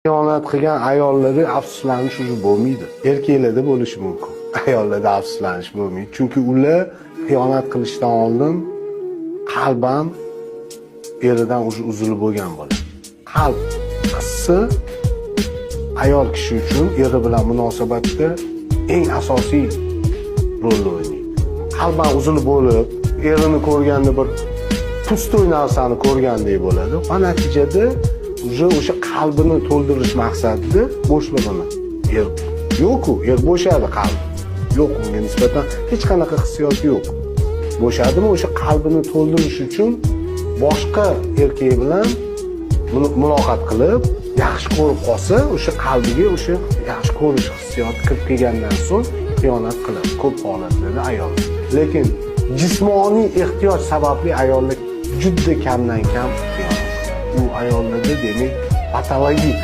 Xiyonat qilgan ayollarda afsuslanish уже bo'lmaydi. Erkaklarda bo'lishi mumkin. Ayollarda afsuslanish bo'lmaydi. Chunki ular xiyonat qilishdan oldin qalban eridan уже uzilib bo'lgan bo'ladi. Qalb hissi ayol kishi uchun eri bilan munosabatda eng asosiy rolni o'ynaydi. Qalban uzilib bo'lib, erini ko'rganda bir пустой narsani ko'rgandek bo'ladi va natijada уже o'sha qalbini to'ldirish maqsadida bo'shlig'ini, er yo'q-ku, er bo'shadi, qalb yo'q, unga nisbatan hech qanaqa hissiyot yo'q. Bo'shadimi, o'sha qalbini to'ldirish uchun boshqa erkak bilan muloqot qilib, yaxshi ko'rib qolsa, o'sha qalbiga o'sha yaxshi ko'rish hissiyoti kirib kelgandan so'ng xiyonat qiladi ko'p holatlarda ayollar. Lekin jismoniy ehtiyoj sababli ayollar juda kamdan kam xiyonat qiladi. U ayollarda, demak, patologik.